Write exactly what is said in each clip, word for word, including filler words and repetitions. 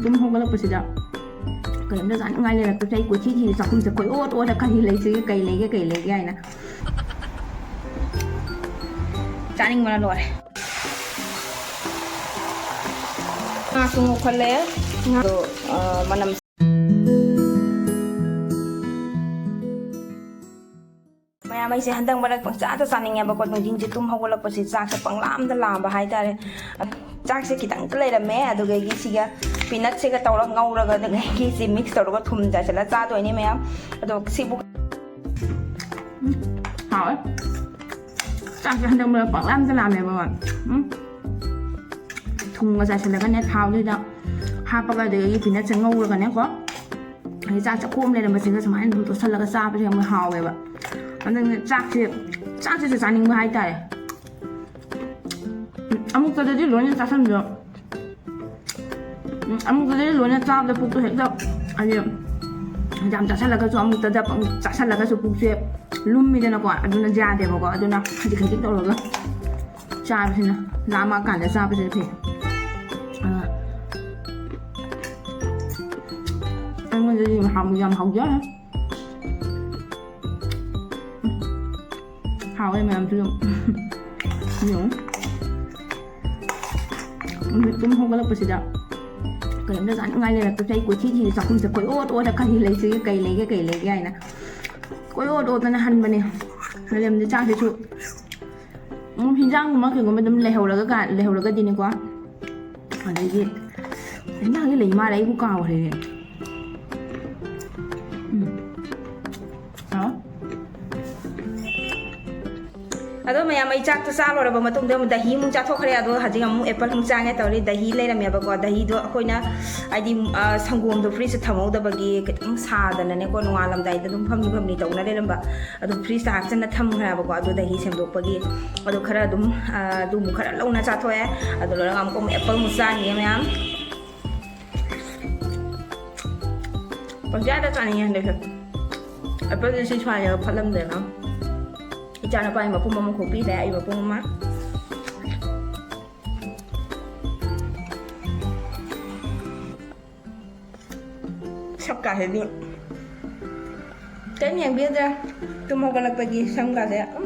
ꯇꯨꯝ ꯍꯧꯒꯠꯂꯛꯄꯁꯤꯗ ꯀꯔꯤꯝꯇ ꯆꯥꯅꯤꯡꯉꯥꯏ ꯂꯩꯔꯛꯇ꯭ꯔꯦ꯫ ꯑꯩ ꯀꯣꯏꯊꯤ ꯊꯤꯔꯦ ꯆꯥꯛꯈꯨꯝꯁꯦ ꯀꯣꯏ ꯑꯣꯠ ꯑꯣꯠꯂ, "ꯀꯔꯤ ꯂꯩꯁꯤꯒꯦ, ꯀꯩ ꯂꯩꯒꯦ, ꯀꯩ ꯂꯩꯒꯦ?" ꯍꯥꯏꯅ꯫ ꯆꯥꯅꯤꯡꯕꯅ ꯂꯣꯏꯔꯦ꯫ ꯉꯥꯁꯨ ꯉꯧꯈꯠꯂꯦ꯫ ꯉꯥꯗꯣ, ꯑ, ꯃꯅꯝ ꯃꯌꯥꯝ, ꯑꯩꯁꯦ ꯍꯟꯗꯛ ꯃꯔꯛ ꯄꯪꯆꯥꯗ ꯆꯥꯅꯤꯡꯉꯦꯕꯀꯣ꯫ ꯅꯨꯡꯊꯤꯟꯁꯦ ꯇꯨꯝ ꯍꯧꯒꯠꯂꯛꯄꯁꯦ ꯆꯥꯛꯁꯦ ꯄꯪꯂꯥꯝꯗ ꯂꯥꯝꯕ ꯍꯥꯏꯇꯥꯔꯦ꯫ ꯆꯥꯛꯁꯦ ꯈꯤꯇꯪꯇ ꯂꯩꯔꯝꯃꯦ, ꯑꯗꯨꯗꯒꯤ ꯁꯤꯒ ꯄꯤꯅꯠꯁꯤꯒ ꯇꯧꯔꯒ ꯉꯧꯔꯒ, ꯑꯗꯨꯗꯒꯤ ꯁꯤ ꯃꯤꯛꯁ ꯇꯧꯔꯒ ꯊꯨꯝ ꯆꯥꯏꯁꯤꯜꯂ ꯆꯥꯗꯣꯏꯅꯦ ꯃꯌꯥꯝ꯫ ꯑꯗꯣ ꯁꯤꯕꯨ ꯎꯝ, ꯍꯥꯎꯋꯦ꯫ ꯆꯥꯛꯁꯦ ꯍꯟꯗꯛ ꯃꯔꯛ ꯄꯪꯂꯥꯝꯗ ꯂꯥꯝꯃꯦꯕ꯫ ꯎꯝ꯫ ꯊꯨꯝꯒ ꯆꯥꯏꯁꯤꯜꯂꯒꯅꯦ, ꯊꯥꯎꯗꯨꯗ ꯍꯥꯞꯄꯒ, ꯑꯗꯒꯤ ꯄꯤꯅꯠꯁꯦ ꯉꯧꯔꯒꯅꯦꯀꯣ, ꯑꯗꯩ ꯆꯥꯛ ꯆꯥꯛꯈꯣꯝ ꯂꯩꯔꯝꯕꯁꯤꯒ ꯁꯨꯃꯥꯏꯅ ꯑꯗꯨꯝ ꯇꯣꯠꯁꯤꯜꯂꯒ ꯆꯥꯕꯁꯦ ꯌꯥꯝ ꯍꯥꯎꯋꯦꯕ꯫ ꯑꯗꯨꯅ ꯆꯥꯛꯁꯦ, ꯆꯥꯛꯁꯤꯁꯨ ꯆꯥꯅꯤꯡꯕ ꯍꯥꯏꯇꯥꯔꯦ꯫ ꯎꯝ, ꯑꯃꯨꯛꯇꯗꯗꯤ ꯂꯣꯏꯅ ꯆꯥꯁꯟꯕ꯫ ꯎꯝ, ꯑꯃꯨꯛꯇꯗꯗꯤ ꯂꯣꯏꯅ ꯆꯥꯕꯗ ꯄꯨꯛꯇꯣ ꯍꯦꯛꯇ, ꯍꯥꯏꯗꯤ, ꯌꯥꯝ ꯆꯥꯁꯜꯂꯒꯁꯨ, ꯑꯃꯨꯛꯇꯗ ꯄꯪ-, ꯆꯥꯁꯜꯂꯒꯁꯨ ꯄꯨꯛꯁꯦ ꯂꯨꯝꯃꯤꯗꯅꯀꯣ, ꯑꯗꯨꯅ ꯌꯥꯗꯦꯕꯀꯣ꯫ ꯑꯗꯨꯅ ꯈꯖꯤꯛ ꯈꯖꯤꯛ ꯇꯧꯔꯒ ꯆꯥꯕꯁꯤꯅ, ꯂꯥꯝꯃꯛꯑꯀꯥꯟꯗ ꯆꯥꯕꯁꯤꯅ ꯐꯩ꯫ ꯑꯗꯨꯅ ꯑꯩꯉꯣꯟꯗꯗꯤ ꯌꯥꯝ ꯍꯥꯎ-, ꯌꯥꯝ ꯍꯥꯎꯖꯔꯦ꯫ ꯍꯥꯎꯋꯦ ꯃꯌꯥꯝꯁꯨ ꯑꯗꯨꯝ꯫ ꯌꯦꯡꯉꯨ꯫ ꯇꯨꯝ ꯍꯧꯒꯠꯂꯛꯄꯁꯤꯗ ꯀꯔꯤꯝꯇ ꯆꯥꯅꯤꯡꯉꯥꯏ ꯂꯩꯔꯛꯇ꯭ꯔꯦ꯫ ꯑꯩ ꯀꯣꯏꯊꯤ ꯊꯤꯔꯦ ꯆꯥꯛꯈꯨꯝꯁꯦ ꯀꯣꯏ ꯑꯣꯠ ꯑꯣꯠꯂ, "ꯀꯔꯤ ꯂꯩꯁꯤꯒꯦ, ꯀꯩ ꯂꯩꯒꯦ, ꯀꯩ ꯂꯩꯒꯦ?" ꯍꯥꯏꯅ ꯀꯣꯏ ꯑꯣꯠ ꯑꯣꯠꯇꯅ ꯍꯟꯕꯅꯦ꯫ ꯂꯩꯔꯝꯗꯦ꯫ ꯆꯥꯛꯁꯤꯁꯨ, ꯎꯝ, ꯍꯤꯟꯖꯥꯡꯒꯨꯝꯕ ꯀꯩꯒꯨꯝꯕ ꯑꯗꯨꯝ ꯂꯩꯍꯧꯔꯒ ꯀꯥ-, ꯂꯩꯍꯧꯔꯒꯗꯤꯅꯦꯀꯣ꯫ ꯑꯗꯒꯤ ꯍꯤꯟꯖꯥꯡꯗꯤ ꯂꯩ ꯃꯥꯜꯂꯦ, ꯑꯩꯕꯨ ꯀꯥꯎꯈ꯭ꯔꯦꯅꯦ꯫ ꯎꯝ꯫ ꯑꯥ꯫ ꯑꯗꯣ ꯃꯌꯥꯝ, ꯑꯩ ꯆꯥꯛꯇꯣ ꯆꯥ ꯂꯣꯏꯔꯕ ꯃꯇꯨꯡꯗ ꯑꯃꯨꯛ ꯗꯍꯤ ꯑꯃꯨꯛ ꯆꯥꯊꯣꯛꯈ꯭ꯔꯦ꯫ ꯑꯗꯣ ꯍꯧꯖꯤꯛ ꯑꯃꯨꯛ ꯑꯦꯄꯜ ꯑꯃꯨꯛ ꯆꯥꯒꯦ ꯇꯧꯔꯤ꯫ ꯗꯍꯤ ꯂꯩꯔꯝꯃꯦꯕꯀꯣ꯫ ꯗꯍꯤꯗꯣ ꯑꯩꯈꯣꯏꯅ, ꯍꯥꯏꯗꯤ, ꯑ, ꯁꯪꯒꯣꯝꯗꯣ ꯐ꯭ꯔꯤꯖꯇ ꯊꯝꯍꯧꯗꯕꯒꯤ ꯈꯤꯇꯪ ꯁꯥꯗꯅꯅꯦꯀꯣ, ꯅꯣꯡꯉꯥꯜꯂꯝꯗꯥꯏꯗ ꯑꯗꯨꯝ ꯐꯝꯂꯤ ꯐꯝꯂꯤ ꯇꯧꯅ ꯂꯩꯔꯝꯕ꯫ ꯑꯗꯨ ꯐ꯭ꯔꯤꯖꯇ ꯍꯥꯞꯆꯟꯅ ꯊꯝꯈ꯭ꯔꯦꯕꯀꯣ꯫ ꯑꯗꯨ ꯗꯍꯤ ꯁꯦꯝꯗꯣꯛꯄꯒꯤ ꯑꯗꯨ ꯈꯔ ꯑꯗꯨꯝ, ꯑ, ꯑꯗꯨꯃꯨꯛ ꯈꯔ ꯂꯧꯅ ꯆꯥꯊꯣꯛꯑꯦ꯫ ꯑꯗꯨ ꯂꯣꯏꯔꯒ ꯑꯃꯨꯛꯀ ꯑꯃꯨꯛ ꯑꯦꯄꯜ ꯑꯃꯨꯛ ꯆꯥꯅꯤꯌꯦ ꯃꯌꯥꯝ꯫ ꯄꯪꯆꯥꯗ ꯆꯥꯅꯤꯡꯉꯦ ꯍꯟꯗꯛꯁꯦ꯫ ꯑꯦꯄꯜꯁꯦ ꯁꯤ ꯁ꯭ꯋꯥꯏꯗ ꯐꯠꯂꯝꯗꯦꯅ꯫ ꯏꯆꯥꯅꯨꯄꯥꯒꯤ ꯃꯄꯨꯝ ꯑꯃ ꯈꯣꯛꯄꯤꯔꯦ, ꯑꯩ ꯃꯄꯨꯝ ꯑꯃ꯫ ꯁꯛꯀꯥꯁꯤꯗꯤ ꯀꯔꯤꯝ ꯌꯦꯡꯕꯤꯗ꯭ꯔꯦ꯫ ꯇꯨꯝ ꯍꯧꯒꯠꯂꯛꯄꯒꯤ ꯁꯝꯒꯥꯁꯦ, ꯎꯝ꯫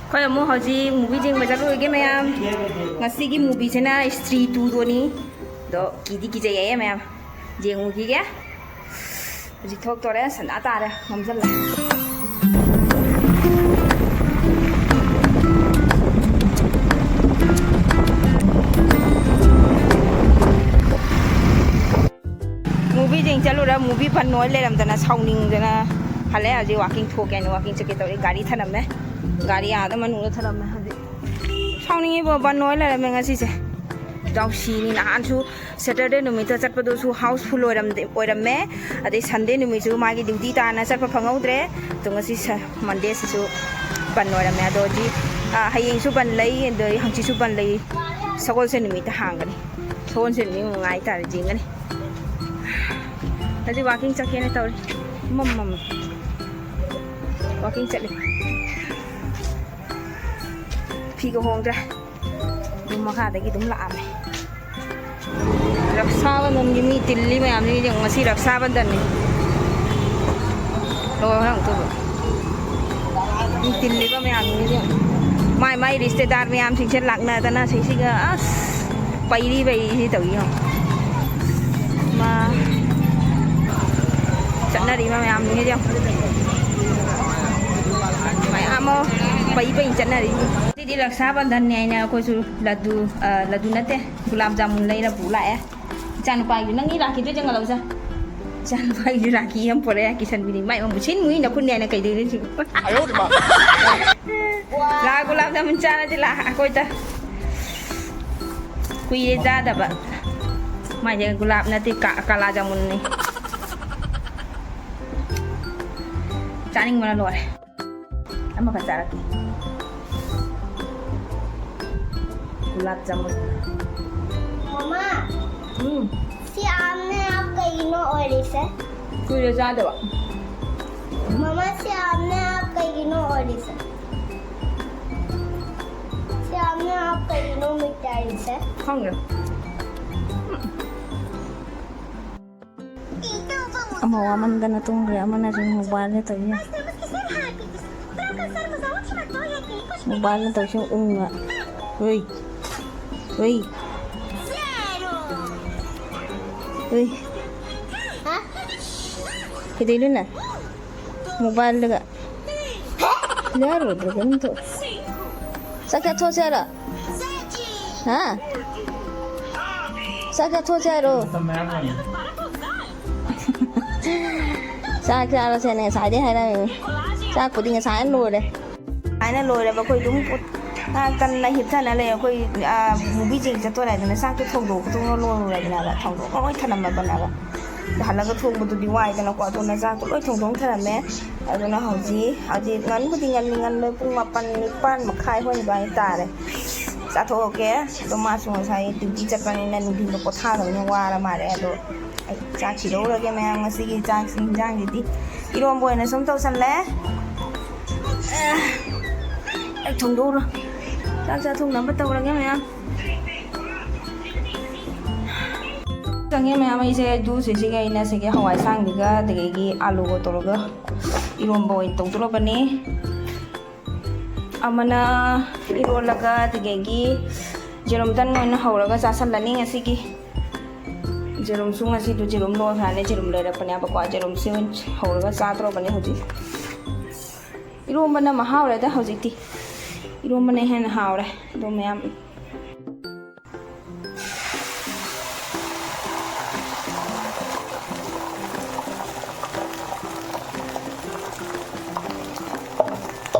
ꯑꯩꯈꯣꯏ ꯑꯃꯨꯛ ꯍꯧꯖꯤꯛ movie ꯌꯦꯡꯕ ꯆꯠꯂꯨꯔꯒꯦ, ꯃꯌꯥꯝ꯫ ꯉꯁꯤꯒꯤ movieꯁꯤꯅ Stree two ꯗꯣꯅꯤ꯫ ꯑꯗꯣ ꯀꯤꯗꯤ ꯀꯤꯖꯩꯌꯦ, ꯃꯌꯥꯝ꯫ ꯌꯦꯡꯉꯨꯈꯤꯒꯦ꯫ ꯍꯧꯖꯤꯛ ꯊꯣꯛꯇꯣꯔꯦ, ꯁꯟꯗꯥ ꯇꯥꯔꯦ, ꯃꯝꯁꯤꯜꯂꯦ꯫ Movie ꯌꯦꯡ ꯆꯠꯂꯨꯔ movie ꯕꯟ ꯑꯣꯏ ꯂꯩꯔꯝꯗꯅ ꯁꯥꯎꯅꯤꯡꯗꯅ ꯍꯜꯂꯛꯑꯦ꯫ ꯍꯧꯖꯤꯛ walking ꯊꯣꯛꯀꯦ ꯍꯥꯏꯅ walking ꯆꯠꯀꯦ ꯇꯧꯔꯤ꯫ ꯒꯥꯔꯤ ꯊꯅꯝꯃꯦ, ꯒꯥꯔꯤ ꯑꯥꯗ ꯃꯅꯨꯡꯗ ꯊꯅꯝꯃꯦ꯫ ꯍꯧꯖꯤꯛ ꯁꯥꯎꯅꯤꯡꯉꯤꯕꯣ, ꯕꯟ ꯑꯣꯏ ꯂꯩꯔꯝꯃꯦ ꯉꯁꯤꯁꯦ꯫ ꯗꯥꯎꯁꯤꯅꯤ, ꯅꯍꯥꯟꯁꯨ Saturday ꯅꯨꯃꯤꯠꯇ ꯆꯠꯄꯗꯨꯁꯨ housefull ꯑꯣꯏꯔꯝꯗꯦ, ꯑꯣꯏꯔꯝꯃꯦ꯫ ꯑꯗꯩ Sunday ꯅꯨꯃꯤꯠꯁꯨ ꯃꯥꯒꯤ duty ꯇꯥꯅ ꯆꯠꯄ ꯐꯪꯍꯧꯗ꯭ꯔꯦ꯫ ꯑꯗꯣ ꯉꯁꯤ ꯁ-, Mondayꯁꯤꯁꯨ ꯕꯟ ꯑꯣꯏꯔꯝꯃꯦ꯫ ꯑꯗꯣ ꯍꯧꯖꯤꯛ, ꯑ, ꯍꯌꯦꯡꯁꯨ ꯕꯟ ꯂꯩ, ꯑꯗꯩ ꯍꯪꯆꯤꯠꯁꯨ ꯕꯟ ꯂꯩ꯫ ꯁꯒꯣꯜꯁꯦꯟ ꯅꯨꯃꯤꯠꯇ ꯍꯥꯡꯒꯅꯤ꯫ ꯁꯒꯣꯜꯁꯦꯟ ꯅꯨꯃꯤꯠ ꯅꯨꯡꯉꯥꯏ ꯇꯥꯔꯦ, ꯌꯦꯡꯒꯅꯤ꯫ ꯍꯧꯖꯤꯛ walking ꯆꯠꯀꯦꯅ ꯇꯧꯔꯤ꯫ ꯃꯝ ꯃꯝ꯫ Walking ꯆꯠꯂꯤ꯫ ꯐꯤꯒ ꯍꯣꯡꯗ꯭ꯔꯦ꯫ ꯌꯨꯝ ꯃꯈꯥꯗꯒꯤ ꯑꯗꯨꯝ ꯂꯥꯛꯑꯝꯃꯦ꯫ ꯔꯛꯁꯥꯕꯟꯙꯟꯒꯤ ꯃꯤ ꯇꯤꯜꯂꯤ ꯃꯌꯥꯝꯁꯤ ꯌꯦꯡꯉꯨ, ꯉꯁꯤ ꯔꯛꯁꯥꯕꯟꯙꯟꯅꯤ꯫ ꯂꯣꯏꯔꯦ ꯑꯃꯨꯛꯇꯣꯏꯕ꯫ ꯃꯤ ꯇꯤꯜꯂꯤꯕ ꯃꯌꯥꯝꯁꯤ ꯌꯦꯡꯉꯨ꯫ ꯃꯥꯏ ꯃꯥꯏ ꯔꯤꯁꯇꯦꯗꯥꯔ ꯃꯌꯥꯝꯁꯤꯡꯁꯦ ꯂꯥꯛꯅꯗꯅ ꯁꯤꯁꯤꯒ ꯑꯁ ꯄꯩꯔꯤ ꯄꯩꯔꯤꯁꯤ ꯇꯧꯏ ꯌꯦꯡꯉꯨ꯫ ꯃꯥ ꯆꯠꯅꯔꯤꯕ ꯃꯌꯥꯝꯁꯤꯡꯁꯦ ꯌꯦꯡꯉꯨ꯫ ꯃꯌꯥꯝ ꯑꯃ ꯄꯩ ꯄꯩ ꯆꯠꯅꯔꯤ꯫ ꯉꯁꯤꯗꯤ ꯔꯛꯁꯥꯕꯟꯙꯟꯅꯦ ꯍꯥꯏꯅ ꯑꯩꯈꯣꯏꯁꯨ ꯂꯗꯨ, ꯑ, ꯂꯗꯨ ꯅꯠꯇꯦ, ꯒꯨꯂꯥꯞ ꯖꯥꯃꯨꯟ ꯂꯩꯔ ꯄꯨ ꯂꯥꯛꯑꯦ꯫ ꯏꯆꯥꯅꯨꯄꯥꯒꯤꯁꯨ, ꯅꯪꯒꯤ ꯔꯥꯈꯤꯗꯨ ꯆꯪꯉ ꯂꯧꯖ꯫ ꯏꯆꯥꯅꯨꯄꯥꯒꯤꯁꯨ ꯔꯥꯈꯤ ꯑꯃ ꯄꯨꯔꯛꯑꯦ, ꯀꯤꯁꯟꯕꯤꯅꯤ꯫ ꯃꯥꯏ ꯑꯃꯨꯛ ꯁꯤꯟ ꯃꯨꯏ ꯅꯈꯨꯠꯅꯦ ꯍꯥꯏꯅ ꯀꯩꯗꯧꯗꯣꯏꯅꯣ ꯁꯤꯕꯨ? ꯂꯥ, ꯒꯨꯂꯥꯞ ꯖꯥꯃꯨꯟ ꯆꯥꯔꯁꯤ ꯂꯥ, ꯑꯩꯈꯣꯏꯗ꯫ ꯀꯨꯏꯔꯦ ꯆꯥꯗꯕ꯫ ꯃꯥꯏꯁꯦ ꯒꯨꯂꯥꯞ ꯅꯠꯇꯦ, ꯀꯥ-, ꯀꯥꯂꯥ ꯖꯥꯃꯨꯟꯅꯤ꯫ ꯆꯥꯅꯤꯡꯕꯅ ꯂꯣꯏꯔꯦ꯫ ꯑꯃꯈꯛ ꯆꯥꯔꯛꯀꯦ꯫ ꯒꯨꯂꯥꯞ ꯖꯥꯃꯨꯟ꯫ ꯃꯃꯥ, ꯎꯝ꯫ ꯁꯤ ꯑꯥꯝꯅꯦ ꯑꯥꯞ ꯀꯩꯒꯤꯅꯣ ꯑꯣꯏꯔꯤꯁꯦ? ꯀꯨꯏꯔꯦ ꯆꯥꯗꯕ꯫ ꯃꯃꯥ, ꯁꯤ ꯑꯥꯝꯅꯦ ꯑꯥꯞ ꯀꯩꯒꯤꯅꯣ ꯑꯣꯏꯔꯤꯁꯦ? ꯁꯤ ꯑꯥꯝꯅꯦ ꯑꯥꯞ ꯀꯩꯒꯤꯅꯣ ꯃꯤꯠ ꯇꯥꯔꯤꯁꯦ? ꯈꯪꯗꯦ꯫ ꯎꯝ꯫ ꯑꯃ ꯋꯥꯃꯟꯗꯅ ꯇꯨꯝꯈ꯭ꯔꯦ, ꯑꯃꯅꯁꯨ ꯃꯣꯕꯥꯏꯜꯗ ꯇꯧꯔꯤ꯫ ꯃꯣꯕꯥꯏꯜꯗ ꯇꯧꯔꯤꯁꯤ ꯎꯪꯉ꯫ ꯍꯨꯏ꯫ ꯍꯨꯏ꯫ ꯍꯨꯏ꯫ ꯀꯩꯗꯧꯔꯤꯅꯣ ꯅꯪ? ꯃꯣꯕꯥꯏꯜꯗꯒ꯫ ꯌꯥꯔꯣꯏꯗ꯭ꯔꯥ ꯀꯩꯅꯣꯝ ꯇꯧ꯫ ꯆꯥꯛ ꯆꯥꯊꯣꯛꯑꯁꯦ ꯍꯥꯏꯔꯣ? ꯍꯥ? ꯆꯥꯛ ꯆꯥꯊꯣꯛꯑꯁꯦ ꯍꯥꯏꯔꯣ? ꯆꯥꯛ ꯆꯥꯔꯁꯦꯅꯦ ꯉꯁꯥꯏꯗꯩ ꯍꯥꯏꯔꯝꯃꯤꯅꯦ꯫ ꯆꯥꯛꯄꯨꯗꯤ ꯉꯁꯥꯏꯅ ꯂꯣꯏꯔꯦ꯫ ꯉꯁꯥꯏꯅ ꯂꯣꯏꯔꯦꯕ꯫ ꯑꯩꯈꯣꯏ ꯑꯗꯨꯝ ꯉꯥꯏꯍꯥꯛꯇꯪ ꯍꯤꯞꯊꯅ ꯂꯩ꯫ ꯑꯩꯈꯣꯏ, ꯑꯥ, movie ꯌꯦꯡ ꯆꯠꯇꯣꯔꯦ ꯍꯥꯏꯗꯅ ꯆꯥꯛꯇꯣ ꯊꯣꯡꯗꯣꯛ ꯈꯣꯠꯇꯣꯛꯅ ꯂꯣꯏꯔꯨꯔꯕꯅꯦꯕ꯫ ꯊꯣꯡꯗꯣꯛꯅ ꯂꯣꯏ ꯊꯅꯝꯃꯕꯅꯦꯕ꯫ ꯍꯜꯂꯒ ꯊꯣꯡꯕꯗꯨꯗꯤ ꯋꯥꯏꯗꯅꯀꯣ꯫ ꯑꯗꯨꯅ ꯆꯥꯛꯇꯣ ꯂꯣꯏ ꯊꯣꯡꯗꯣꯛ ꯊꯅꯝꯃꯦ꯫ ꯑꯗꯨꯅ ꯍꯧꯖꯤꯛ, ꯍꯧꯖꯤꯛ ꯉꯟꯕꯨꯗꯤ ꯉꯜꯂꯤ, ꯉꯟꯕ ꯄꯨꯡ ꯃꯥꯄꯟ, ꯅꯤꯄꯥꯟ ꯃꯈꯥꯏ ꯍꯣꯏ ꯑꯗꯨꯃꯥꯏꯅ ꯇꯥꯔꯦ꯫ ꯆꯥꯊꯣꯛꯑꯒꯦ꯫ ꯑꯗꯣ ꯃꯥꯁꯨ ꯉꯁꯥꯏ duty ꯆꯠꯄꯅꯤꯅ ꯅꯨꯡꯊꯤꯟꯗꯣ ꯄꯣꯊꯥꯗꯕꯅꯤꯅ ꯋꯥꯔ ꯃꯥꯜꯂꯦ꯫ ꯑꯗꯣ ꯑꯩ ꯆꯥꯛ ꯊꯤꯗꯣꯛꯎꯔꯒꯦ ꯃꯌꯥꯝ꯫ ꯉꯁꯤꯒꯤ ꯆꯥꯛꯁꯤ, ꯏꯟꯖꯥꯡꯁꯤꯗꯤ ꯏꯔꯣꯝꯕ ꯑꯣꯏꯅ ꯁꯨꯝ ꯇꯧꯁꯜꯂꯦ꯫ ꯑꯦ, ꯑꯩ ꯊꯣꯡꯗꯣꯛꯎꯔꯣ꯫ ꯆꯥꯛ ꯆꯥꯊꯣꯛꯅꯕ ꯇꯧꯔꯒꯦ ꯃꯌꯥꯝ꯫ ꯆꯪꯉꯦ ꯃꯌꯥꯝ꯫ ꯑꯩꯁꯦ ꯑꯗꯨꯁꯤꯁꯤꯒ ꯑꯩꯅ ꯁꯤꯒꯤ ꯍꯋꯥꯏ ꯑꯁꯥꯡꯕꯤꯒ ꯑꯗꯒꯤ ꯑꯥꯂꯨꯒ ꯇꯧꯔꯒ ꯏꯔꯣꯝꯕ ꯑꯣꯏꯅ ꯇꯧꯗꯣꯔꯕꯅꯤ꯫ ꯑꯃꯅ ꯏꯔꯣꯜꯂꯒ ꯑꯗꯨꯗꯒꯤ ꯌꯦꯔꯨꯝ ꯇꯟ ꯑꯣꯏꯅ ꯍꯧꯔꯒ ꯆꯥꯁꯜꯂꯅꯤ ꯉꯁꯤꯒꯤ꯫ ꯌꯦꯔꯨꯝꯁꯨ ꯉꯁꯤꯗꯣ ꯌꯦꯔꯨꯝ ꯂꯣꯏꯈ꯭ꯔꯅꯤ, ꯌꯦꯔꯨꯝ ꯂꯩꯔꯛꯄꯅꯦꯕꯀꯣ꯫ ꯌꯦꯔꯨꯝꯁꯦ ꯑꯣꯏꯅ ꯍꯧꯔꯒ ꯆꯥꯗ꯭ꯔꯣꯕꯅꯦ ꯍꯧꯖꯤꯛ꯫ ꯏꯔꯣꯝꯕꯅ ꯃꯍꯥꯎꯔꯦꯗ ꯍꯧꯖꯤꯛꯇꯤ꯫ ꯏꯔꯣꯝꯕꯅ ꯍꯦꯟꯅ ꯍꯥꯎꯔꯦ꯫ ꯑꯗꯣ ꯃꯌꯥꯝ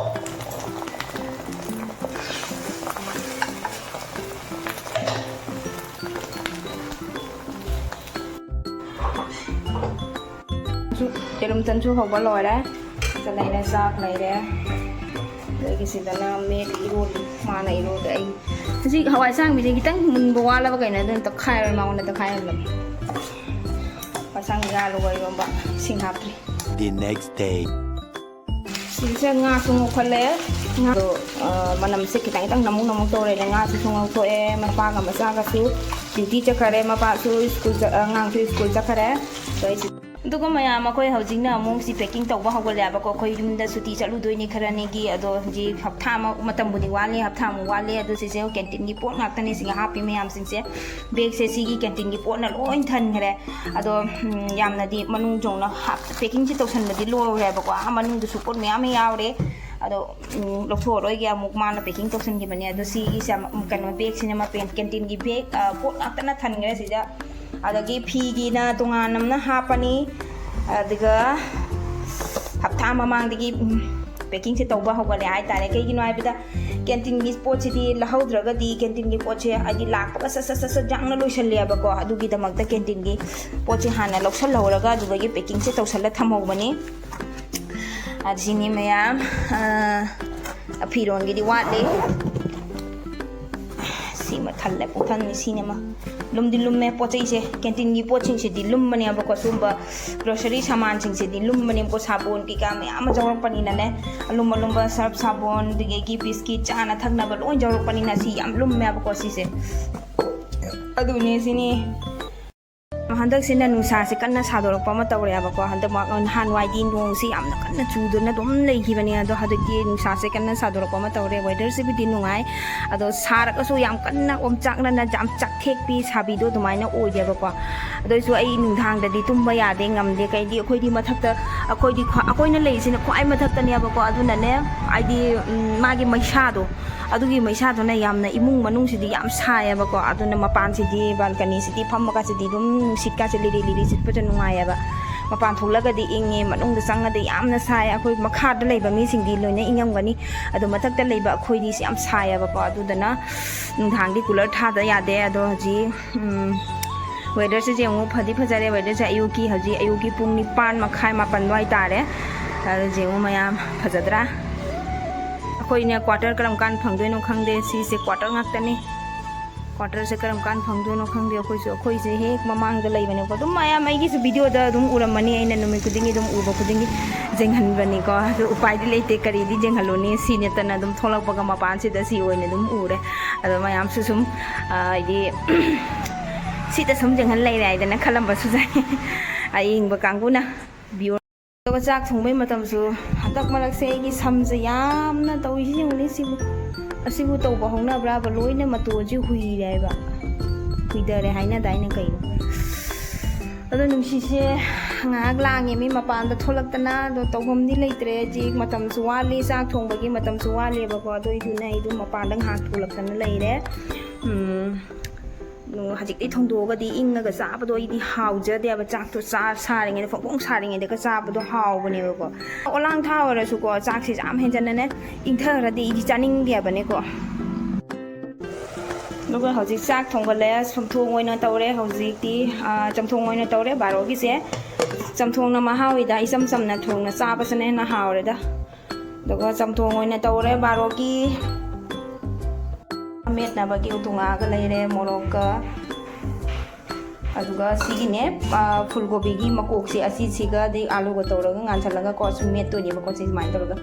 ꯌꯦꯔꯨꯝ ꯇꯟꯁꯨ ꯍꯧꯕ ꯂꯣꯏꯔꯦ꯫ ꯁꯤꯗ ꯂꯩꯔꯦ, ꯆꯥꯛ ꯂꯩꯔꯦ꯫ ꯑꯗꯒꯤ ꯁꯤꯗꯅ ꯃꯦꯠ ꯏꯔꯣꯜꯂꯤ, ꯃꯥꯅ ꯏꯔꯣꯜꯂꯤ꯫ ꯑꯩ ꯍꯧꯖꯤꯛ ꯍꯋꯥꯏ ꯑꯁꯥꯡꯕꯤꯁꯦ ꯈꯤꯇꯪ ꯃꯨꯟꯕ ꯋꯥꯠꯂꯕ ꯀꯩꯅꯣ, ꯑꯗꯨꯅ ꯇꯛꯈꯥꯏꯔꯣꯏ, ꯃꯉꯣꯟꯗ ꯇꯛꯈꯥꯏꯍꯜꯂꯒꯦ꯫ ꯍꯋꯥꯏ ꯑꯁꯥꯡꯕꯤꯒ ꯑꯥꯂꯨꯒ ꯏꯔꯣꯝꯕ, ꯏꯁꯤꯡ ꯍꯥꯞꯇ꯭ꯔꯤ꯫ The next day. ꯁꯤꯁꯦ ꯉꯥꯁꯨ ꯉꯧꯈꯠꯂꯦ꯫ ꯉꯥꯗꯣ, ꯑ, ꯃꯅꯝꯁꯦ ꯈꯤꯇꯪ ꯈꯤꯇꯪ ꯅꯃꯨꯛ ꯅꯃꯨꯛ ꯇꯧꯔꯦꯅ ꯉꯥꯁꯤꯁꯨ ꯉꯧꯊꯣꯛꯑꯦ꯫ ꯃꯄꯥꯒ ꯃꯆꯥꯒꯁꯨ duty ꯆꯠꯈ꯭ꯔꯦ꯫ ꯃꯄꯥꯁꯨ ꯁ꯭ꯀꯨꯜ ꯆꯠ-, ꯑꯉꯥꯡꯁꯨ ꯁ꯭ꯀꯨꯜ ꯆꯠꯈ꯭ꯔꯦ꯫ ꯑꯗꯣ ꯑꯩꯁꯨ ꯑꯗꯨꯒ ꯃꯌꯥꯝ, ꯑꯩꯈꯣꯏ ꯍꯧꯖꯤꯛꯅ ꯑꯃꯨꯛ ꯁꯤ packing ꯇꯧꯕ ꯍꯧꯒꯠꯂꯦꯕꯀꯣ꯫ ꯑꯩꯈꯣꯏ ꯌꯨꯝꯗ ꯁꯨꯇꯤ ꯆꯠꯂꯨꯗꯣꯏꯅꯦ ꯈꯔꯅꯤꯒꯤ, ꯑꯗꯣ ꯍꯧꯖꯤꯛ ꯍꯞꯇꯥ ꯑꯃ ꯃꯇꯝꯕꯨꯗꯤ ꯋꯥꯠꯂꯤ, ꯍꯞꯇꯥꯃꯨꯛ ꯋꯥꯠꯂꯤ꯫ ꯑꯗꯣ ꯁꯤꯁꯦ canteen ꯒꯤ ꯄꯣꯠ ꯉꯥꯛꯇꯅꯦ ꯁꯤꯒ ꯍꯥꯞꯄꯤ ꯃꯌꯥꯝꯁꯤꯡꯁꯦ꯫ Bag ꯁꯦ ꯁꯤꯒꯤ canteen ꯒꯤ ꯄꯣꯠꯅ ꯂꯣꯏ ꯊꯟꯈ꯭ꯔꯦ꯫ ꯑꯗꯣ ꯎꯝ, ꯌꯥꯝꯅꯗꯤ ꯃꯅꯨꯡ ꯌꯧꯅ ꯍꯥꯞ-, packing ꯁꯦ ꯇꯧꯁꯟꯕꯗꯤ ꯂꯣꯏꯔꯦꯕꯀꯣ꯫ ꯑꯥ ꯃꯅꯨꯡꯗꯁꯨ ꯄꯣꯠ ꯃꯌꯥꯝ ꯑꯃ ꯌꯥꯎꯔꯦ꯫ ꯑꯗꯣ ꯎꯝ, ꯂꯧꯊꯣꯛꯑꯔꯣꯏꯒꯦ, ꯑꯃꯨꯛ ꯃꯥꯅ packing ꯇꯧꯁꯟꯈꯤꯕꯅꯦ꯫ ꯑꯗꯣ ꯁꯤꯒꯤꯁꯦ ꯑꯃ, ꯀꯩꯅꯣ, bag ꯁꯤꯅ ꯃꯄꯦꯟ, canteen ꯒꯤ bag, ꯑ, ꯄꯣꯠ ꯉꯥꯛꯇꯅ ꯊꯟꯈ꯭ꯔꯦ ꯁꯤꯗ꯫ ꯑꯗꯒꯤ ꯐꯤꯒꯤꯅ ꯇꯣꯉꯥꯟꯅ ꯑꯃꯅ ꯍꯥꯞꯄꯅꯤ꯫ ꯑꯗꯨꯒ ꯍꯞꯇꯥ ꯃꯃꯥꯡꯗꯒꯤ, ꯎꯝ, packing ꯁꯦ ꯇꯧꯕ ꯍꯧꯒꯠꯂꯦ ꯍꯥꯏꯇꯥꯔꯦ꯫ ꯀꯩꯒꯤꯅꯣ ꯍꯥꯏꯕꯗ canteen ꯒꯤ ꯄꯣꯠꯁꯤꯗꯤ ꯂꯧꯍꯧꯗ꯭ꯔꯒꯗꯤ canteen ꯒꯤ ꯄꯣꯠꯁꯦ ꯍꯥꯏꯗꯤ ꯂꯥꯛꯄꯒ ꯁꯠ ꯁꯠ ꯁꯠ ꯁꯠ ꯌꯥꯡꯅ ꯂꯣꯏꯁꯜꯂꯦꯕꯀꯣ꯫ ꯑꯗꯨꯒꯤꯗꯃꯛꯇ canteen ꯒꯤ ꯄꯣꯠꯁꯦ ꯍꯥꯟꯅ ꯂꯧꯁꯜꯍꯧꯔꯒ ꯑꯗꯨꯗꯒꯤ packing ꯁꯦ ꯇꯧꯁꯜꯂ ꯊꯝꯍꯧꯕꯅꯤ꯫ ꯑꯗ ꯁꯤꯅꯤ ꯃꯌꯥꯝ, ꯑ, ꯐꯤꯔꯣꯟꯒꯤꯗꯤ ꯋꯥꯠꯂꯤ꯫ ꯁꯤꯃ ꯊꯜꯂꯦ, ꯄꯨꯡꯊꯟꯅꯤ ꯁꯤꯅꯤ ꯑꯃ꯫ ꯂꯨꯝꯗꯤ ꯂꯨꯝꯃꯦ ꯄꯣꯠ ꯆꯩꯁꯦ꯫ Canteen ꯒꯤ ꯄꯣꯠꯁꯤꯡꯁꯤꯗꯤ ꯂꯨꯝꯕꯅꯦꯕꯀꯣ꯫ ꯁꯨꯝꯕ grocery ꯁꯥꯃꯥꯟꯁꯤꯡꯁꯤꯗꯤ ꯂꯨꯝꯕꯅꯦꯕꯀꯣ꯫ ꯁꯥꯄꯣꯟ ꯀꯩꯀꯥ ꯃꯌꯥꯝ ꯑꯃ ꯌꯥꯎꯔꯛꯄꯅꯤꯅꯅꯦ꯫ ꯑꯂꯨꯝ ꯑꯂꯨꯝꯕ surf ꯁꯥꯄꯣꯟ, ꯑꯗꯒꯤ biscuit, ꯆꯥꯅ ꯊꯛꯅꯕ ꯂꯣꯏ ꯌꯥꯎꯔꯛꯄꯅꯤꯅ ꯁꯤ ꯌꯥꯝ ꯂꯨꯝꯃꯦꯕꯀꯣ ꯁꯤꯁꯦ꯫ ꯑꯗꯨꯅꯦ ꯁꯤꯅꯤ꯫ ꯍꯟꯗꯛꯁꯤꯅ ꯅꯨꯡꯁꯥꯁꯦ ꯀꯟꯅ ꯁꯥꯗꯣꯔꯛꯄ ꯑꯃ ꯇꯧꯔꯦꯕꯀꯣ꯫ ꯍꯟꯗꯛ ꯃꯥ-, ꯅꯍꯥꯟꯋꯥꯏꯗꯤ ꯅꯣꯡꯁꯤ ꯌꯥꯝꯅ ꯀꯟꯅ ꯆꯨꯗꯨꯅ ꯑꯗꯨꯝ ꯂꯩꯈꯤꯕꯅꯦ꯫ ꯑꯗꯣ ꯍꯧꯖꯤꯛꯇꯤ ꯅꯨꯡꯁꯥꯁꯦ ꯀꯟꯅ ꯁꯥꯗꯣꯔꯛꯄ ꯑꯃ ꯇꯧꯔꯦ꯫ Weather ꯁꯤꯕꯨꯗꯤ ꯅꯨꯡꯉꯥꯏ, ꯑꯗꯣ ꯁꯥꯔꯒꯁꯨ ꯌꯥꯝ ꯀꯟꯅ ꯑꯣꯝꯆꯥꯛꯅꯅ ꯌꯥꯝ ꯆꯥꯛꯊꯦꯛꯄꯤ ꯁꯥꯕꯤꯗꯣ ꯑꯗꯨꯃꯥꯏꯅ ꯑꯣꯏꯗꯦꯕꯀꯣ꯫ ꯑꯗꯨ ꯑꯣꯏꯁꯨ ꯑꯩ ꯅꯨꯡꯗꯥꯡꯗꯗꯤ ꯇꯨꯝꯕ ꯌꯥꯗꯦ, ꯉꯝꯗꯦ꯫ ꯀꯩꯗꯤ ꯑꯩꯈꯣꯏꯗꯤ ꯃꯊꯛꯇ, ꯑꯩꯈꯣꯏꯗꯤ ꯈ꯭ꯋꯥ-, ꯑꯩꯈꯣꯏꯅ ꯂꯩꯔꯤꯁꯤꯅ ꯈ꯭ꯋꯥꯏ ꯃꯊꯛꯇꯅꯦꯕꯀꯣ꯫ ꯑꯗꯨꯅꯅꯦ, ꯍꯥꯏꯗꯤ, ꯎꯝ, ꯃꯥꯒꯤ ꯃꯩꯁꯥꯗꯣ, ꯑꯗꯨꯒꯤ ꯃꯩꯁꯥꯗꯨꯅ ꯌꯥꯝꯅ ꯏꯃꯨꯡ ꯃꯅꯨꯡꯁꯤꯗꯤ ꯌꯥꯝ ꯁꯥꯏꯌꯦꯕꯀꯣ꯫ ꯑꯗꯨꯅ ꯃꯄꯥꯟꯁꯤꯗꯤ, balcony ꯁꯤꯗꯤ ꯐꯝꯃꯒꯁꯤꯗꯤ ꯑꯗꯨꯝ ꯅꯨꯡꯁꯤꯠꯀꯥꯁꯦ ꯂꯤꯔꯤ ꯂꯤꯔꯤ ꯁꯤꯠꯄꯁꯦ ꯅꯨꯡꯉꯥꯏꯌꯦꯕ꯫ ꯃꯄꯥꯟ ꯊꯣꯛꯂꯒꯗꯤ ꯏꯪꯉꯦ, ꯃꯅꯨꯡꯗ ꯆꯪꯉꯗꯤ ꯌꯥꯝꯅ ꯁꯥꯏ꯫ ꯑꯩꯈꯣꯏ ꯃꯈꯥꯗ ꯂꯩꯕ ꯃꯤꯁꯤꯡꯗꯤ ꯂꯣꯏꯅ ꯏꯪꯉꯝꯒꯅꯤ, ꯑꯗꯣ ꯃꯊꯛꯇ ꯂꯩꯕ ꯑꯩꯈꯣꯏꯗꯤ ꯌꯥꯝ ꯁꯥꯏꯌꯦꯕꯀꯣ꯫ ꯑꯗꯨꯗꯨꯅ ꯅꯨꯡꯗꯥꯡꯗꯤ cooler ꯊꯥꯗ ꯌꯥꯗꯦ꯫ ꯑꯗꯣ ꯍꯧꯖꯤꯛ, ꯎꯝ, weather ꯁꯦ ꯌꯦꯡꯉꯨ, ꯐꯗꯤ ꯐꯖꯔꯦ꯫ Weather ꯁꯦ ꯑꯌꯨꯛꯀꯤ, ꯍꯧꯖꯤꯛ ꯑꯌꯨꯛꯀꯤ ꯄꯨꯡ ꯅꯤꯄꯥꯟ ꯃꯈꯥꯏ, ꯃꯥꯄꯟ ꯑꯗꯨꯋꯥꯏ ꯇꯥꯔꯦ꯫ ꯑꯗꯣ ꯌꯦꯡꯉꯨ ꯃꯌꯥꯝ, ꯐꯖꯗ꯭ꯔꯥ? ꯑꯩꯈꯣꯏꯅ quarter ꯀꯔꯝ ꯀꯥꯟ ꯐꯪꯗꯣꯏꯅꯣ ꯈꯪꯗꯦ꯫ ꯁꯤꯁꯦ quarter ꯉꯥꯛꯇꯅꯤ꯫ Quarter ꯁꯦ ꯀꯔꯝ ꯀꯥꯟ ꯐꯪꯗꯣꯏꯅꯣ ꯈꯪꯗꯦ꯫ ꯑꯩꯈꯣꯏꯁꯨ, ꯑꯩꯈꯣꯏꯁꯦ ꯍꯦꯛ ꯃꯃꯥꯡꯗ ꯂꯩꯕꯅꯦꯀꯣ꯫ ꯑꯗꯨꯝ ꯃꯌꯥꯝ ꯑꯩꯒꯤꯁꯨ video ꯗ ꯑꯗꯨꯝ ꯎꯔꯝꯃꯅꯤ, ꯑꯩꯅ ꯅꯨꯃꯤꯠ ꯈꯨꯗꯤꯡꯒꯤ ꯑꯗꯨꯝ ꯎꯕ ꯈꯨꯗꯤꯡꯒꯤ ꯌꯦꯡꯍꯟꯕꯅꯤꯀꯣ꯫ ꯑꯗꯨ ꯎꯄꯥꯏꯗꯤ ꯂꯩꯇꯦ, ꯀꯔꯤꯗꯤ ꯌꯦꯡꯍꯜꯂꯨꯅꯤ? ꯁꯤ ꯅꯠꯇꯅ ꯑꯗꯨꯝ ꯊꯣꯛꯂꯛꯄꯒ ꯃꯄꯥꯟꯁꯤꯗ ꯁꯤ ꯑꯣꯏꯅ ꯑꯗꯨꯝ ꯎꯔꯦ꯫ ꯑꯗꯣ ꯃꯌꯥꯝꯁꯨ ꯁꯨꯝ, ꯑ, ꯍꯥꯏꯗꯤ, ꯁꯤꯗ ꯁꯨꯝ ꯌꯦꯡꯍꯟ ꯂꯩꯔꯦ ꯍꯥꯏꯗꯅ ꯈꯜꯂꯝꯕꯁꯨ ꯌꯥꯏ꯫ ꯑꯌꯦꯡꯕ ꯀꯥꯡꯕꯨꯅ view꯫ ꯑꯗꯨꯒ ꯆꯥꯛ ꯊꯣꯡꯕꯩ ꯃꯇꯝꯁꯨ ꯍꯟꯗꯛ ꯃꯔꯛꯁꯦ ꯑꯩꯒꯤ ꯁꯝꯁꯦ ꯌꯥꯝꯅ ꯇꯧꯔꯤꯁꯤ ꯌꯦꯡꯉꯨꯅꯦ꯫ ꯁꯤꯕꯨ, ꯑꯁꯤꯕꯨ ꯇꯧꯕ ꯍꯧꯅꯕ꯭ꯔꯥꯕ? ꯂꯣꯏꯅ ꯃꯇꯣꯟꯁꯦ ꯍꯨꯏꯔꯦ ꯍꯥꯏꯕ, ꯍꯨꯏꯗꯔꯦ ꯍꯥꯏꯅꯗꯥꯏꯅꯦ ꯀꯩꯅꯣ? ꯑꯗꯣ ꯅꯨꯡꯁꯤꯠꯁꯦ ꯉꯥꯏꯍꯥꯛ ꯂꯥꯡꯉꯦ ꯃꯤ ꯃꯄꯥꯟꯗ ꯊꯣꯛꯂꯛꯇꯅ꯫ ꯑꯗꯣ ꯇꯧꯐꯝꯗꯤ ꯂꯩꯇ꯭ꯔꯦ ꯍꯧꯖꯤꯛ, ꯃꯇꯝꯁꯨ ꯋꯥꯠꯂꯤ, ꯆꯥꯛ ꯊꯣꯡꯕꯒꯤ ꯃꯇꯝꯁꯨ ꯋꯥꯠꯂꯦꯕꯀꯣ꯫ ꯑꯗꯨꯏꯗꯨꯅ ꯑꯩ ꯑꯗꯨꯝ ꯃꯄꯥꯟꯗ ꯉꯥꯏꯍꯥꯛ ꯊꯣꯛꯂꯛꯇꯅ ꯂꯩꯔꯦ꯫ ꯎꯝ, ꯅꯣ, ꯍꯧꯖꯤꯛꯇꯤ ꯊꯣꯡꯗꯣꯛꯑꯒꯗꯤ ꯏꯪꯉꯒ ꯆꯥꯕꯗꯣ ꯑꯩꯗꯤ ꯍꯥꯎꯖꯗꯦꯕ꯫ ꯆꯥꯛꯇꯣ ꯆꯥ ꯁꯥꯔꯤꯉꯩꯗ, ꯐꯣꯡ ꯐꯣꯡ ꯁꯥꯔꯤꯉꯩꯗꯒ ꯆꯥꯕꯗꯣ ꯍꯥꯎꯕꯅꯦꯕꯀꯣ꯫ ꯑꯣꯂꯥꯡ ꯊꯥ ꯑꯣꯏꯔꯁꯨꯀꯣ, ꯆꯥꯛꯁꯦ ꯌꯥꯝ ꯍꯦꯟꯖꯟꯅꯅꯦ ꯏꯪꯊꯈ꯭ꯔꯗꯤ ꯑꯩꯗꯤ ꯆꯥꯅꯤꯡꯗꯦꯕꯅꯦꯀꯣ꯫ ꯑꯗꯨꯒ ꯍꯧꯖꯤꯛ ꯆꯥꯛ ꯊꯣꯡꯒꯠꯂꯦ꯫ ꯆꯝꯊꯣꯡ ꯑꯣꯏꯅ ꯇꯧꯔꯦ ꯍꯧꯖꯤꯛꯇꯤ꯫ ꯑꯥ, ꯆꯝꯊꯣꯡ ꯑꯣꯏꯅ ꯇꯧꯔꯦ ꯕꯥꯔꯣꯒꯤꯁꯦ꯫ ꯆꯝꯊꯣꯡꯅ ꯃꯍꯥꯎꯋꯤꯗ, ꯏꯆꯝ ꯆꯝꯅ ꯊꯣꯡꯅ ꯆꯥꯕꯁꯤꯅ ꯍꯦꯟꯅ ꯍꯥꯎꯔꯦꯗ꯫ ꯑꯗꯨꯒ ꯆꯝꯊꯣꯡ ꯑꯣꯏꯅ ꯇꯧꯔꯦ ꯕꯥꯔꯣꯒꯤ꯫ ꯃꯦꯠꯅꯕꯒꯤ ꯎꯇꯣꯡꯉꯥꯒ ꯂꯩꯔꯦ, ꯃꯣꯔꯣꯛꯀ꯫ ꯑꯗꯨꯒ ꯁꯤꯒꯤꯅꯦ, ꯑꯥ, ꯐꯨꯜ ꯀꯣꯕꯤꯒꯤ ꯃꯀꯣꯛꯁꯦ ꯑꯁꯤꯁꯤꯒ ꯑꯗꯩ ꯑꯥꯂꯨꯒ ꯇꯧꯔꯒ ꯉꯥꯟꯁꯜꯂꯒ ꯀꯣ ꯁꯨꯝ ꯃꯦꯠꯇꯣꯏꯅꯦꯕꯀꯣ꯫ ꯁꯤ ꯁꯨꯃꯥꯏꯅ ꯇꯧꯔꯒ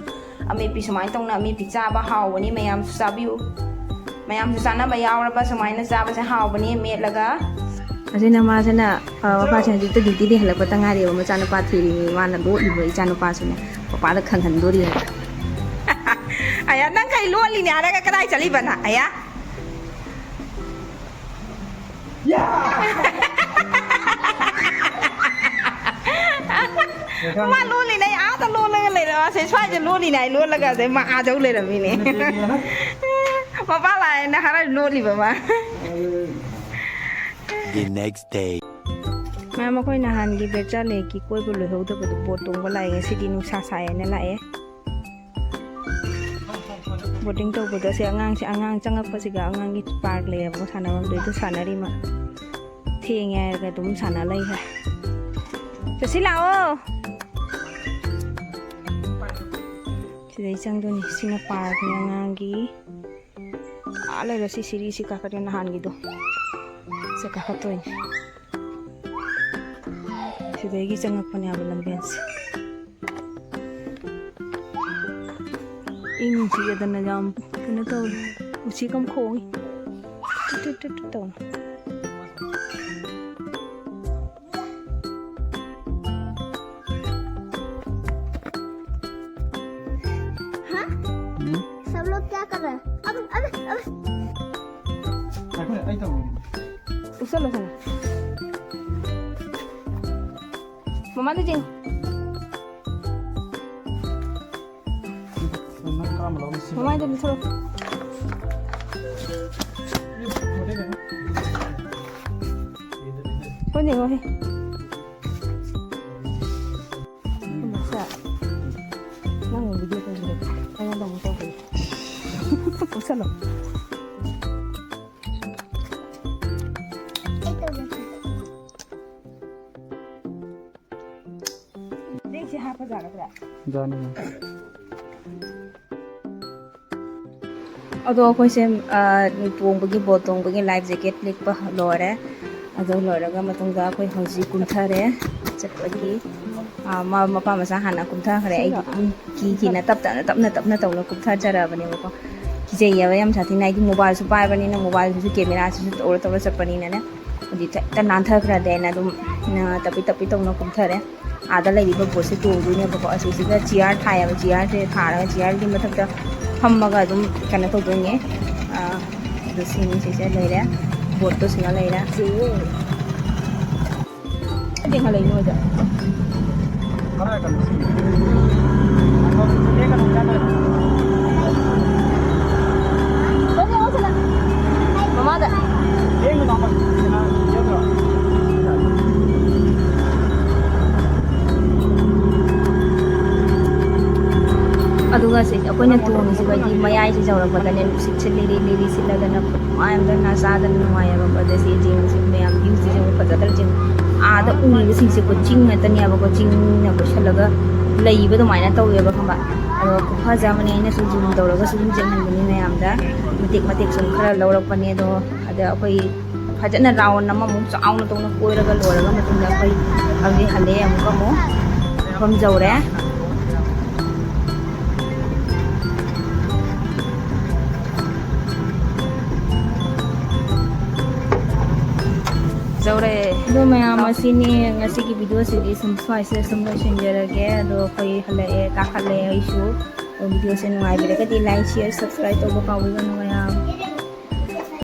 ꯑꯃꯦꯠꯄꯤ ꯁꯨꯃꯥꯏꯅ ꯇꯧꯅ ꯑꯃꯦꯠꯄꯤ ꯆꯥꯕ ꯍꯥꯎꯕꯅꯤ꯫ ꯃꯌꯥꯝꯁꯨ ꯆꯥꯕꯤꯌꯨ, ꯃꯌꯥꯝꯁꯨ ꯆꯥꯅꯕ ꯌꯥꯎꯔꯕ꯫ ꯁꯨꯃꯥꯏꯅ ꯆꯥꯕꯁꯦ ꯍꯥꯎꯕꯅꯤ ꯃꯦꯠꯂꯒ꯫ ꯑꯁꯤꯅ ꯃꯥꯁꯤꯅ, ꯑ, ꯃꯄꯥꯁꯦ ꯍꯧꯖꯤꯛꯇ ꯗ꯭ꯌꯨꯇꯤꯗꯒꯤ ꯍꯜꯂꯛꯄꯗ ꯉꯥꯏꯔꯤꯕ ꯃꯆꯥꯅꯨꯄꯥ ꯊꯤꯔꯤꯅꯤ꯫ ꯃꯥꯅ ꯂꯣꯠꯂꯤꯕ ꯏꯆꯥꯅꯨꯄꯥꯁꯤꯅ ꯄꯄꯥꯗ ꯈꯪꯍꯟꯗꯣꯔꯤ ꯍꯥꯏꯕ꯫ ꯑꯌꯥ, ꯅꯪ ꯀꯩ ꯂꯣꯠꯂꯤꯅꯦ ꯍꯥꯏꯔꯒ ꯀꯗꯥꯏ ꯆꯠꯂꯤꯕ ꯅꯪ? ꯑꯌꯥ꯫ ꯃꯥ ꯂꯣꯜꯂꯤꯅꯦ, ꯑꯩ ꯑꯥꯗ ꯂꯣꯜꯂꯒ ꯂꯩꯔꯦ꯫ ꯃꯥꯁꯦ ꯁ꯭ꯋꯥꯏꯗ ꯂꯣꯜꯂꯤꯅꯦ, ꯑꯩ ꯂꯣꯜꯂꯒ ꯑꯗꯩ ꯃꯥ ꯑꯥꯗ ꯑꯃꯨꯛ ꯂꯩꯔꯝꯃꯤꯅꯦ꯫ ꯃꯄꯥ ꯂꯥꯛꯑꯦꯅ ꯍꯔꯥꯎ ꯂꯣꯜꯂꯤꯕ ꯃꯥ꯫ The next day. ꯃꯌꯥꯝ, ꯑꯩꯈꯣꯏ ꯅꯍꯥꯟꯒꯤ ꯕꯦꯔꯆꯥ ꯂꯦꯛꯀꯤ ꯀꯣꯏꯕ ꯂꯣꯏꯍꯧꯗꯕꯗꯣ, ꯕꯣꯠ ꯇꯣꯡꯕ ꯂꯥꯛꯑꯦ꯫ ꯉꯁꯤꯗꯤ ꯅꯨꯡꯁꯥ ꯁꯥꯏꯌꯦꯅ ꯂꯥꯛꯑꯦ꯫ ꯕꯣꯇꯤꯡ ꯇꯧꯕꯗꯣ ꯁꯤ ꯑꯉꯥꯡꯁꯦ, ꯑꯉꯥꯡ ꯆꯪꯉꯛꯄꯁꯤꯒ ꯑꯉꯥꯡꯒꯤ ꯄꯥꯔꯛ ꯂꯩꯌꯦꯕꯀꯣ, ꯁꯥꯟꯅꯐꯝꯗꯣ, ꯑꯗꯨ ꯁꯥꯟꯅꯔꯤꯃ꯫ ꯊꯦꯡꯉꯦ ꯍꯥꯏꯔꯒ ꯑꯗꯨꯝ ꯁꯥꯟꯅ ꯂꯩꯈ꯭ꯔꯦ꯫ ꯆꯠꯁꯤ ꯂꯥꯛꯑꯣ꯫ ꯁꯤꯗꯩ ꯆꯪꯗꯣꯏꯅꯤ꯫ ꯁꯤꯅ ꯄꯥꯔꯛꯅꯤ ꯑꯉꯥꯡꯒꯤ꯫ ꯑꯥ ꯂꯩꯔꯦ ꯁꯤ ꯁꯤꯔꯤꯁꯤ ꯀꯥꯈꯠꯂꯦ ꯅꯍꯥꯟꯒꯤꯗꯣ꯫ ꯁꯤ ꯀꯥꯈꯠꯇꯣꯏꯅꯤ꯫ ꯁꯤꯗꯒꯤ ꯆꯪꯉꯛꯄꯅꯦ ꯍꯥꯏꯕ ꯂꯝꯕꯦꯟꯁꯦ꯫ ꯏꯪ ꯆꯤꯛꯑꯗꯅ ꯌꯥꯝ ꯀꯩꯅꯣ ꯇꯧꯔꯦ꯫ ꯎꯆꯦꯛ ꯑꯃ ꯈꯣꯡꯉꯤ꯫ ꯇꯨꯠ ꯇꯨꯠ ꯇꯨꯠ ꯇꯨꯠ ꯇꯧꯅ꯫ ꯆꯠꯂꯣ, ꯆꯠꯂꯣ꯫ ꯃꯃꯥꯗ ꯆꯦꯟ꯫ ꯃꯃꯥꯏꯗ ꯄꯤꯊꯣꯛ꯫ ꯍꯣꯏꯅꯦ, ꯍꯣꯏ꯫ ꯃꯁꯥ꯫ ꯅꯪ video ꯇꯧꯕꯤꯔꯣ꯫ ꯑꯩꯉꯣꯟꯗ ꯑꯃꯨꯛ ꯇꯧꯕꯤꯔꯣ꯫ ꯎꯠꯁꯜꯂꯣ꯫ ꯕꯦꯒꯁꯦ ꯍꯥꯞꯄ ꯌꯥꯒꯗ꯭ꯔꯥ? ꯌꯥꯅꯤ꯫ ꯑꯗꯣ ꯑꯩꯈꯣꯏꯁꯦ, ꯑ, ꯇꯣꯡꯕꯒꯤ, boat ꯇꯣꯡꯕꯒꯤ life jacket ꯂꯤꯠꯄ ꯂꯣꯏꯔꯦ꯫ ꯑꯗꯨ ꯂꯣꯏꯔꯒ ꯃꯇꯨꯡꯗ ꯑꯩꯈꯣꯏ ꯍꯧꯖꯤꯛ ꯀꯨꯝꯊꯔꯦ ꯆꯠꯄꯒꯤ꯫ ꯑ, ꯃ-, ꯃꯄꯥ ꯃꯆꯥ ꯍꯥꯟꯅ ꯀꯨꯝꯊꯈ꯭ꯔꯦ꯫ ꯑꯩꯗꯤ ꯑꯗꯨꯝ ꯀꯤ ꯀꯤꯅ ꯇꯞ ꯇꯞꯅ, ꯇꯞꯅ ꯇꯞꯅ ꯇꯧꯅ ꯀꯨꯝꯊꯖꯔꯕꯅꯦꯕꯀꯣ꯫ ꯀꯤꯖꯩꯌꯦꯕ ꯌꯥꯝ ꯁꯥꯊꯤꯅ꯫ ꯑꯩꯗꯤ mobileꯁꯨ ꯄꯥꯏꯕꯅꯤꯅ, mobileꯁꯤꯁꯨ cameraꯁꯤꯁꯨ ꯇꯧꯔ ꯇꯧꯔ ꯆꯠꯄꯅꯤꯅꯅꯦ꯫ ꯍꯧꯖꯤꯛ ꯍꯦꯛꯇ ꯅꯥꯟꯊꯈ꯭ꯔꯗꯦꯅ ꯑꯗꯨꯝ, ꯑ, ꯇꯞꯄꯤ ꯇꯞꯄꯤ ꯇꯧꯅ ꯀꯨꯝꯊꯔꯦ꯫ ꯑꯥꯗ ꯂꯩꯔꯤꯕ boatꯁꯦ ꯇꯣꯡꯗꯣꯏꯅꯦꯕꯀꯣ꯫ ꯑꯁꯤꯁꯤꯗ chair ꯊꯥꯏꯌꯦꯕ, chairꯁꯦ ꯊꯥꯔꯒ chairꯒꯤ ꯃꯊꯛꯇ ꯐꯝꯃꯒ ꯑꯗꯨꯝ ꯀꯩꯅꯣ ꯇꯧꯗꯣꯏꯅꯦ꯫ ꯑ, ꯑꯗꯨ ꯁꯤꯅꯤ, ꯁꯤꯁꯦ ꯂꯩꯔꯦ, boatꯇꯣ ꯁꯤꯅ ꯂꯩꯔꯦ꯫ ꯀꯩꯗꯧ ꯍꯜꯂꯛꯏꯅꯣ ꯍꯧꯖꯤꯛ? ꯃꯃꯥꯗ꯫ ꯑꯗꯨꯒ ꯁꯤ ꯑꯩꯈꯣꯏꯅ ꯇꯣꯡꯉꯤꯁꯤꯒꯗꯤ ꯃꯌꯥꯏꯁꯤ ꯌꯧꯔꯛꯄꯗꯅꯦ ꯅꯨꯡꯁꯤꯠꯁꯦ ꯂꯤꯔꯤ ꯂꯤꯔꯤ ꯁꯤꯠꯂꯒꯅ ꯈꯨꯅꯨꯡꯉꯥꯏ ꯑꯃꯗ ꯅꯥ ꯆꯥꯗꯅ ꯅꯨꯡꯉꯥꯏꯌꯦꯕꯀꯣ꯫ ꯑꯗ ꯁꯤ ꯌꯦꯡꯉꯨꯁꯤ ꯃꯌꯥꯝ viewꯁꯤ ꯌꯦꯡꯉꯨ ꯐꯖꯗ꯭ꯔ ꯌꯦꯡꯉꯨ꯫ ꯑꯥꯗ ꯎꯔꯤꯕꯁꯤꯡꯁꯦꯀꯣ ꯆꯤꯡ ꯉꯥꯛꯇꯅꯦꯕꯀꯣ꯫ ꯆꯤꯡꯅ ꯀꯣꯏꯁꯜꯂꯒ ꯂꯩꯕ ꯑꯗꯨꯃꯥꯏꯅ ꯇꯧꯋꯦꯕ ꯈꯪꯕ꯫ ꯑꯗꯣ ꯈꯨꯐꯖ ꯑꯃꯅꯤ꯫ ꯑꯩꯅꯁꯨ zoom ꯇꯧꯔꯒꯁꯨ ꯑꯗꯨꯝ ꯌꯦꯡꯍꯟꯕꯅꯤ ꯃꯌꯥꯝꯗ꯫ ꯃꯇꯦꯛ ꯃꯇꯦꯛ ꯁꯨꯝ ꯈꯔ ꯂꯧꯔꯛꯄꯅꯦ꯫ ꯑꯗꯣ ꯑꯗ ꯑꯩꯈꯣꯏ ꯐꯖꯅ round ꯑꯃꯃꯨꯛ ꯆꯥꯎꯅ ꯇꯧꯅ ꯀꯣꯏꯔꯒ ꯂꯣꯏꯔꯒ ꯃꯇꯨꯡꯗ ꯑꯩꯈꯣꯏ ꯍꯧꯖꯤꯛ ꯍꯜꯂꯛꯑꯦ꯫ ꯑꯃꯨꯛꯀ ꯑꯃꯨꯛ ꯃꯐꯝ ꯌꯧꯔꯦ꯫ ꯌꯧꯔꯦ꯫ ꯑꯗꯣ ꯃꯌꯥꯝ, ꯑꯁꯤꯅꯤ ꯉꯁꯤꯒꯤ videoꯁꯤꯗꯤ ꯁꯨꯝ ꯁ꯭ꯋꯥꯏꯁꯤꯗ ꯁꯨꯝ ꯂꯣꯏꯁꯤꯟꯖꯔꯒꯦ꯫ ꯑꯗꯣ ꯑꯩꯈꯣꯏ ꯍꯜꯂꯛꯑꯦ, ꯀꯥꯈꯠꯂꯦ ꯑꯩꯁꯨ꯫ ꯑꯗꯣ videoꯁꯦ ꯅꯨꯡꯉꯥꯏꯕꯤꯔꯒꯗꯤ like, share, subscribe ꯇꯧꯕ ꯀꯥꯎꯕꯤꯒꯅꯨ ꯃꯌꯥꯝ꯫